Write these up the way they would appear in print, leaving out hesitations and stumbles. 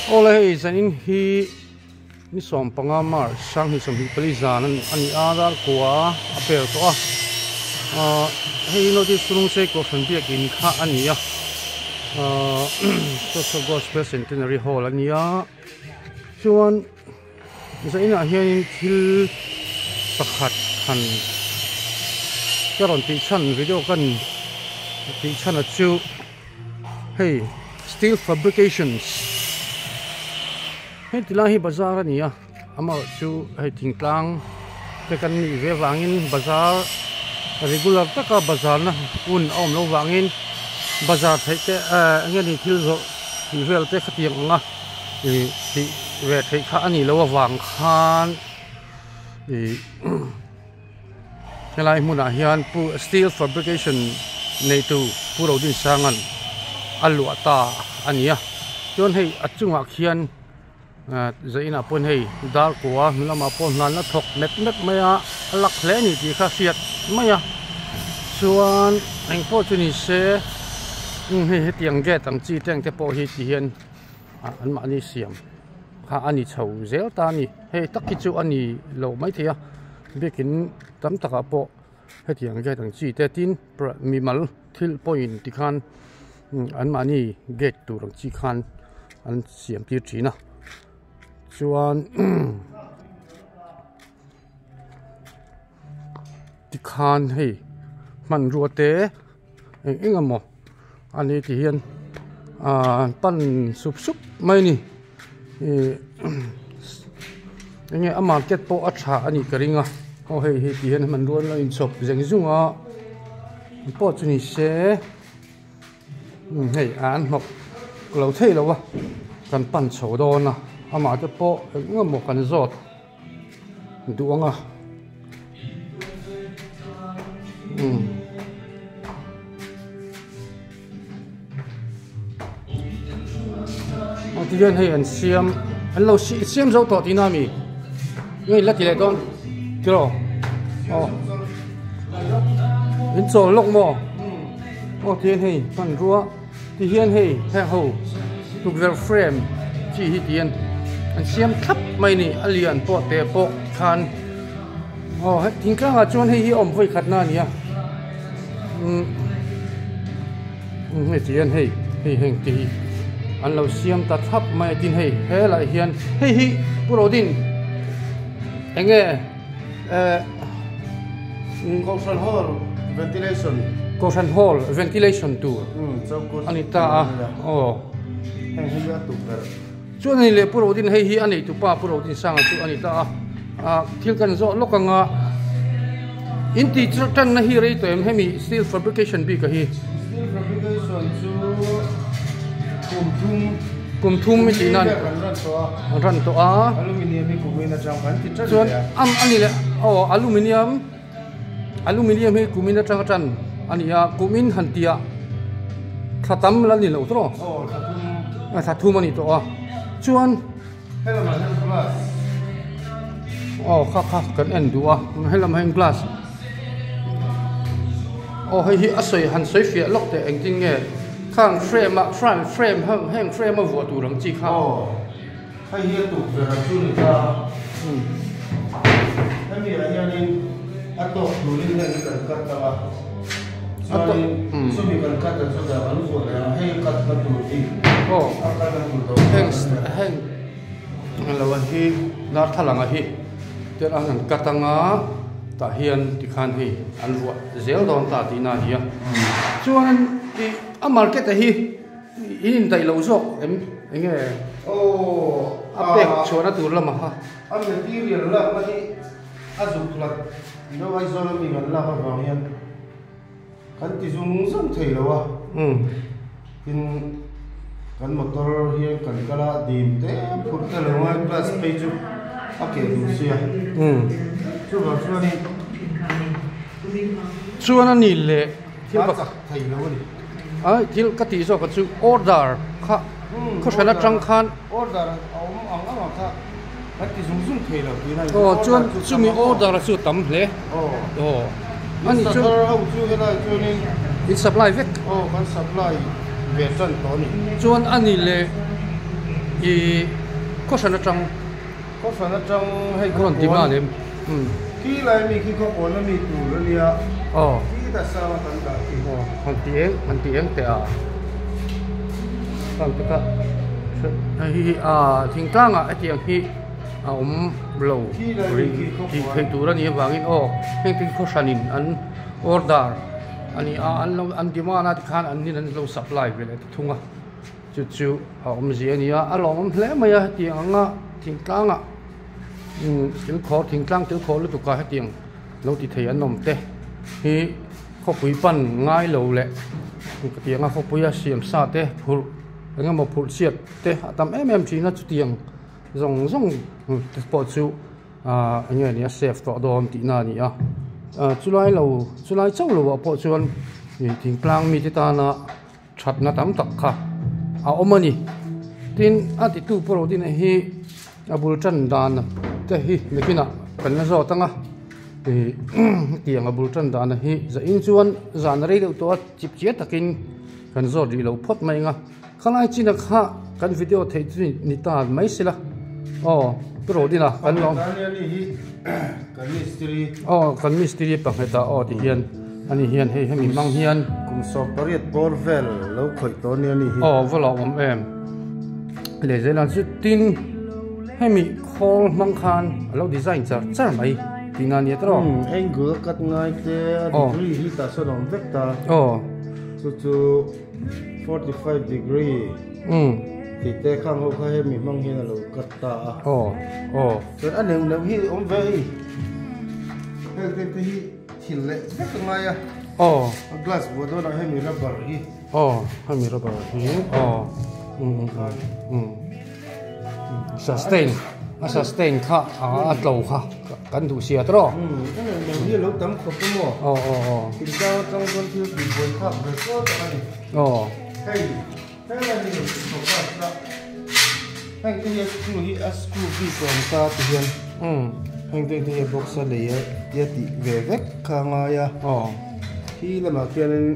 Awle hei zanin hi ni 15 March 2024 zan a ni a dar kua a pel tawh a ahh hei North East Lungchei Kohhran biakin kha a ni a ahh Church of Gospel Centenary Hall a ni a chuan Zainah hianin thil pakhat han ka rawn tih chhan video kan tih chhan a chu hei steel fabrications heti lai hi bazar a ni a amaherawh chu hei thingtlang te kan nih ve avangin bazar regular taka bazar na hun a awm loh vangin bazar theih te eh eng nge ni thil zawrh tih vel te khatiang ang a. Ih tih ve theih kha a nih loh avang khan ih helai hmunah hian pu steel fabrication neitu Pu Rodinsanga'n a luah ta a ni a chuan hei a chungah khian ah zainah pawhin hei dar kua hnu lamah pawh hnan a thawk mek mek mai a a lak hle a ni tih kha a hriat mai a chuan engpawh chu ni se hei hetiang gate ang chi te ang te pawh hi ti hian. ah an mahni siam kha a ni chho zel ta a ni hei tak hi chu a ni lo maithei a biakin tam takah pawh hetiang gate ang chi te tin mimal thil pawhin tikhan an mahni gate tur ang chi khan an siam tir thin a chuan tikhan hei hmanrua te eng eng emaw a ni tih hian ahh an pan sup sup mai a ni ih eng nge a market pawh a tha a nih ka ring a aw hei hi ti hian hmanrua an lo inchhawp zeng zung a pawh chu ni se hei an hnawk lo thei lo a kan pan chho dawn a amah te pawh eng eng emaw kan zawt. Duh ang a umm aw tihian hei an siam an lo siam zo tawh tihna ami nge la ti leh dawn tiraw aw in chawl lawk maw aw tihian hei hmanrua Tihian hei heng ho tukverh frame chi hi tihian an siam thlap mai a ni a lian pawh teh pawh khan aw he thingtlang ah chuan hei hi a awm vawi khat na a ni a umm hei tihian hei hei heng te hi an lo siam ta thlap mai a tin hei helaiah hian hei hi Pu Rodin eng nge eh Kohhran Hall ventilation Kohhran Hall ventilation tur a ni ta a aw heng hi a tuk ber chuan hei leh Pu Rodin hei hi a nei tupa Pu Rodin Sanga chu a ni ta a ah thil kan zawh lawk anga in tih tanna hi rei tawh em hemi steel fabrication bik a hi steel fabrication chu kum thum kum thum i tih nan an ran tawh a aluminium hi kumin atang kan ti tan chuan am a ni leh aw aluminium aluminium hi kumin atang a tan a ni a kumin han tih ah thla tam la ni lo tawh aw thla thum a thla thum a ni tawh a chuan helamah hian glass aw kha kha kan en duh a helamah hian glass aw hei hi a sawi han sawi fiah lawk teh engtin nge khang frame ah frame frame ho heng frame a vuah tur ang chi kha aw hei hi a tukverh ah chu ni ta a hemi ah hianin a tawk turin heng hi kan cut ang a chuanin chumi kan cut ang chu dah kan vuah leh ang hei cut na tur bik aw a cut na tur lo heng heng lo a hi darthlalang a hi te an han cut ang a tah hian tikhan hei an vuah zel dawn ta tihna a ni a chuan ih a market a hi in indaih lo zawk em eng nge a pek chhuahna tur lamah kha a material lakna hi a zuk hlat deuh Aizawl ami kan lak avang hian Kan ti zung zung thei lo a, tin kan motor hian kan kal a dim te phurh te lo ngai glass phei chu a keh duh sia chuvang chuanin Chuan a ni leh thil a chak thei lo a ni. Ai thil ka tih zawk a chu order kha khawhran atang khan order a awm ang ang a kha kan ti zung zung thei lo tih na aw chuan chumi order chu a tam hle aw aw ani chu ho chu helai chuanin in supply vek aw kan supply ve tan tawh a ni chuan ani leh I khaw hran atang khaw hran atang hei khaw rawn ti man em khi lai mi khi khaw kawn ami tur ania aw khi ta sang a kan dah khi aw han ti eng han ti eng teh a khang te kha hei hi a thingtlangah hetiang hi a awm lo tih theih tur a nih avangin aw heng te hi khaw hranin an order a ni a an lo an demand a tikhan an nin an lo supply ve leh ta thung a. Chu chu a awmzia a ni a, a lawmawm hle mai a hetiang anga thingtlangah umm thilkhawr thingtlang thilkhawr lutuk ah hetiang lo ti thei an awm te hi khawpui pan ngai lo leh hetiang a khawpui a siam sa te phurh eng emaw phurh chhiat te a tam em em thin a chutiang zawng zawng te pawh chu ahh eng nge ni a save tawh dawn tihna a ni a ah chulai lo chulai chauh lo ah pawh chuan ih thingtlang mite tana. Thatna tam tak kha a awm a ni. Tin, a titu pawh lo dina hi a bul tan dan te hi nikinah kan la zawt ang a. Ih hetiang a bul tan dan hi zahin chuan zan rei deuh tawh a chip chiah takin kan zawt rih lo phawt mai ang a. Khalai china kha kan video theih chu ni ta mai sela aw pu Rodina kan lo aw kan mistiri pakhat ah aw ti hian. Ani hian hei hemi hmang hian kum sawm pariat bawr vel lo khawih tawh ania ni hi. Aw va lo awm em. Leh zel ang chu tin hemi khawl hmang khan a lo design char char mai tih na nia tawh. Umm angle a cut ngai te a degree hi tah sawn a awm vek ta. Aw. Chu chu 45 degree. Umm. Tih te khang ho kha hemi hmang hian a lo cut ta a. Aw aw. Chuan a neuh neuh hi awm ve hei. Heng te te hi. Thil leh vek a ngai a. Aw. A glass buah dawnah hemi rubber hi. Aw, hemi rubber hi. Aw. Um um. Sustain. A sustain kha a tlo kha kan duh sia tawh. Um, a nei nei hi a lo tam khawp a maw? Aw aw aw. Thingtlang atang chuan thil tih buai thlak ve fo tak a ni. Aw. Hei, helai hi rawn ti chho ta ila. Heng te hi a screw hi a screw bik a awm ta ti hian. Um. Heng te hi a box a lei a tia tih ve vek kha a ngai a. Aw. Khi lamah khianin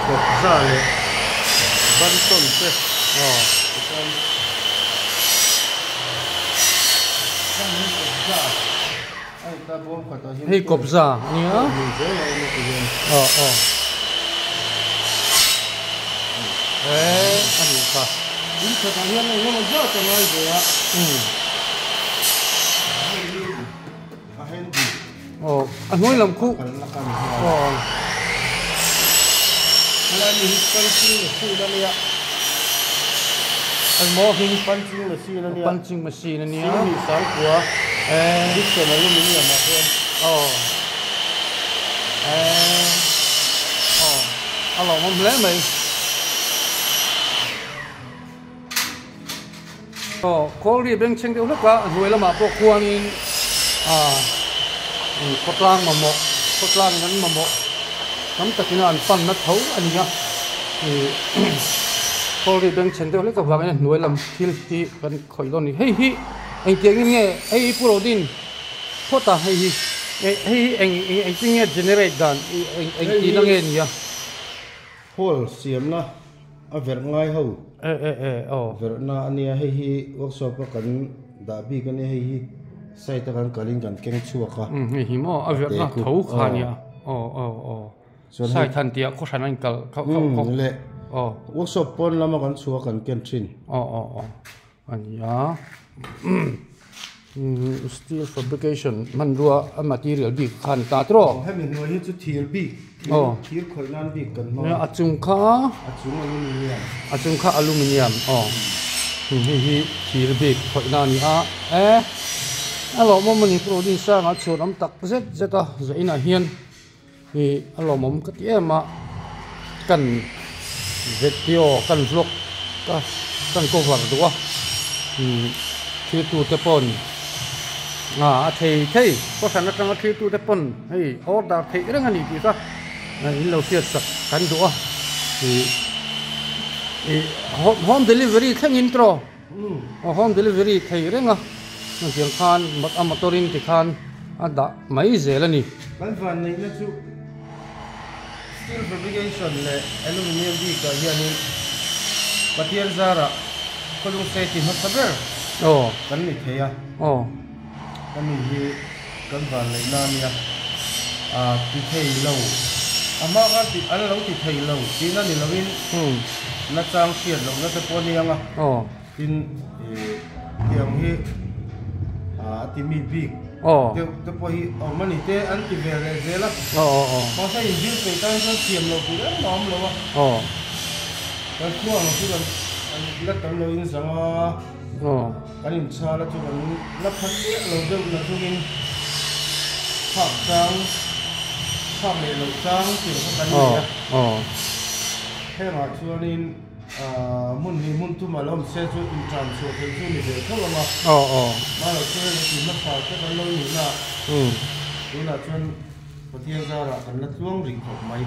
kawpza leh bantawn te. Aw. Tichuan heng hi kawpza a ni ta bawm khatah hian. Hei kawpza a nia. Hei zel a awm a ti hian. Aw aw. Eh a nih kha. In khatah hian eng emaw zat a ngai ve a. Umm. Hei hi a handy. Aw a hnuai lam khuh. Kalna kha ni hian. Aw. Helai mi hi punching machine a nia. Eng maw hming? Punching machine a nia. Punching machine a nia. Sing ni sangkua. Eh. Dixon aluminium ah hian. Aw. Eh. Aw. A lawmawm hle mai. Aw khawl ri bengchheng deuh hlek a a hnuai lamah pawh khuanin ah khawtlang mamawh khawtlangin an mamawh tam takin an panna tho a ni a ih khawl ri bengchheng deuh hlek avangin a hnuai lam thil hi kan khawih dawn a ni hei hi engtiangin nge hei hi pu Rodin phawt a hei hi hei hi eng engtin nge generate dan eng engtihna nge ni a. Hall siamna a verh ngai ho. E e e aw. Verhna a nia hei hi workshop a kan dah bik a nia hei hi site a kan kalin kan keng chhuak a. Umm hei hi maw a verhna tho kha a nia aw aw aw site han tih ah khaw hran a inkal kho kho kho leh aw workshop pawn lama kan chhuah a kan ken thin. Aw aw aw a nia steel fabrication hmanrua a material bik kha a ni ta tawh. Hemi hnuai hi chu thir bik thir khawih nan bik kan hmang a. A chung kha a chung aluminium a chung kha aluminium aw hei hi thir bik khawih na a ni a e a lawmawm a ni protein sangah chhuan awm tak zet zet a zainah hian. Ih a lawmawm ka ti em a kan video kan vlog ka kan cover duh a umm thiltu te pawn ah a thei thei kawhhran atanga thiltu te pawn hei order theih reng a ni tih kha in lo hriat sak kan duh a ih ih home delivery thlengin tawh home delivery thei reng a hetiang khan a motor in tikhan a dah mai zel a ni. Kan vanneihna chu steel fabrication leh aluminium bikah hianin Pathian zarah. Khawlung se ti hmasa ber kan ni thei a. Hemi hi kan van neihna a nia, a ti thei lo, a hma khan ti an lo ti thei lo tihna ni loin nachang hriat lohna te pawh a ni ang a, tin tiang hi a ti mi bik deuh te pawh hi awm a ni te an ti ve leh zel a, mahse inzir peih tan chuan siam loh tur engmah a awm lo a, kan khua ang chu kan la tam lo in zang a. Kan inchhal a chu kan la pha chiah lo deuh na chungin phak chang, phak leh loh chang tih kha kan nei a. Hengah chuanin hmun hnih hmun thum a lo awm se chu intran chhuah theih chu ni ve tho ang a. Mahlo chu heng ti hmasa te kan lo nihna tunah chuan Pathian zarah kan la tluang rih khawp mai.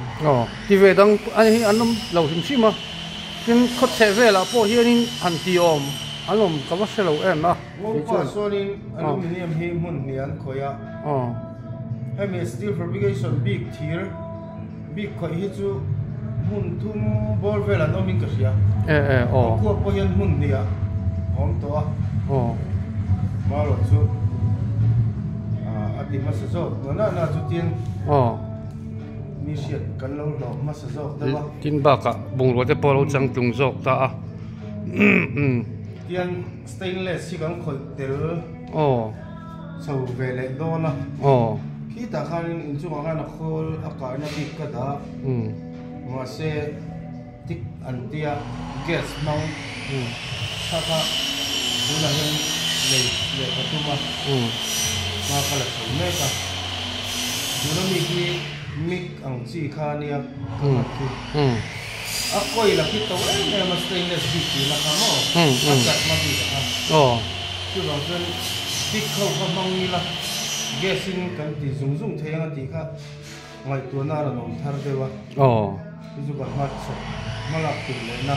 Ti ve dang hi an awm lo hrim hrim a, tin khawchheh velah pawh hianin han ti awm an awm ka va hre lo em a. Ngopa chuanin aluminium hi hmun hnih an khawih a, hemi steel fabrication bik thir bik khawih hi chu hmun thum bawr vel an awmin ka hria. An khuap pawh hian hmun hnih ah a awm tawh a, marawh chu a ti hmasa zawk na na na chu tin mi hriat kan lo hlawh hmasa zawk deuh a. Tin bakah bungrua te pawh a lo changtlung zawk ta a. Tian stainless hi kan khawih tel chho ve leh dawn a. Khitah khanin inchungah khan a khawl a kaina bik ka dah. Mahse tik an tia gas hmang kha kha tunah hian nei leh ka tum a, hma ka la chho mek a. Tuna mi hi mic ang chi kha a nia ka hman chu. A coil a khi to em em a stainless bik tihna kha maw a chat hma bik a kha. Chuvang chuan tik ho kha hmang ila gas in kan ti zung zung thei ang a tih kha. Ngaihtuahna a rawn awm thar deuh a, chu chu ka hma chhawp hma lak tur lehna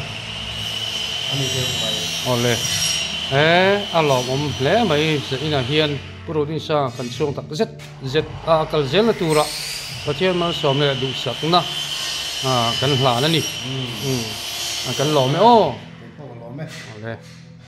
a ni deuh mai. Awle, he a lawmawm hle mai zaninah hian Pu Rodinsa kan chhuang tak zet zet a, a kal zelna turah Pathian malsawm leh duhsakna kan hlan a ni. Kan lawm e aw. Keipawh ka lawm e. Awle.